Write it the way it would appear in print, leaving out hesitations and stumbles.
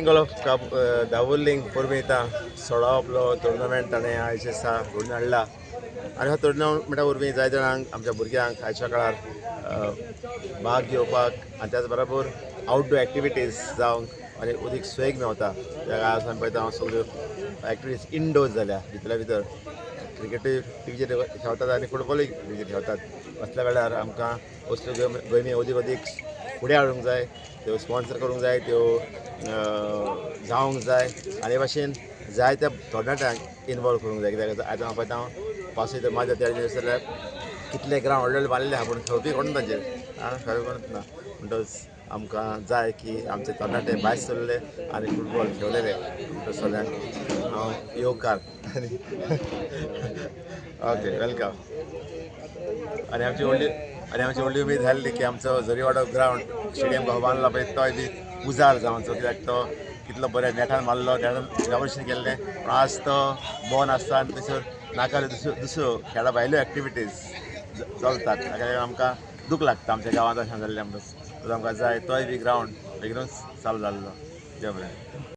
Golf cup दावोलींग परबीं सोळा आपलो टुर्नामेंट ताणें आयज दिसा घडोवन हाडला आनी हो टुर्नामेंटा वरवीं जाय जाणांक आमच्या भुरग्यांक आयच्या काळार भाग घेवपाक आनी त्याच बरोबर आउटडोर एक्टिविटीज जावंक आनी उदीक स्वेग मेवता. त्या आज आमी पळयता हांव सगळ्यो एक्टिविटीज इनडोर जाल्या, भितरल्या भितर क्रिकेटूय टिवीचेर खेळतात आनी फुटबॉलूय टिवीचेर खेळतात. असल्या वेळार आमकां असल्यो गेमी अदीक अदीक फुडें हाडूंक जाय, त्यो स्पॉन्सर करूंक जाय, त्यो जावंक जाय आनी हे भाशेन जाय त्या तरणाट्यांक इनवॉल्व करूंक जाय. कित्याक आतां हांव पळयता पावस येता मात जाता जाल्यार कितले ग्रावंड व्हडले व्हडले बांदले आहा पूण खेळपी कोण तांचेर खेळपी कोणूच ना. म्हणटच आमकां जाय की आमचे तरणाटे भायर सरले आनी फुटबॉल खेळलेले. म्हणटच सगळ्यांक हांव येवकार आनी ओके welcome. आनी आमची व्हडली उमेद जाल्ली की आमचो जरीवाडो ग्रावंड स्टेडियम बांदला पळय तोय बी उजार जावचो, कित्याक तो कितलो बऱ्या नेटान मारलो, नेटान इनॉग्रेशन केल्लें, पूण आज तो बंद आसता आनी थंयसर नाका दुसऱ्यो दुसऱ्यो खेळा भायल्यो एक्टिविटीज चलतात. ताका लागून आमकां दूख लागता आमच्या गांवांत अशें जाल्लें. आमकां आमकां जाय तोय बी ग्रावंड बेगीनूच चालू जाल्लो. देव बरें.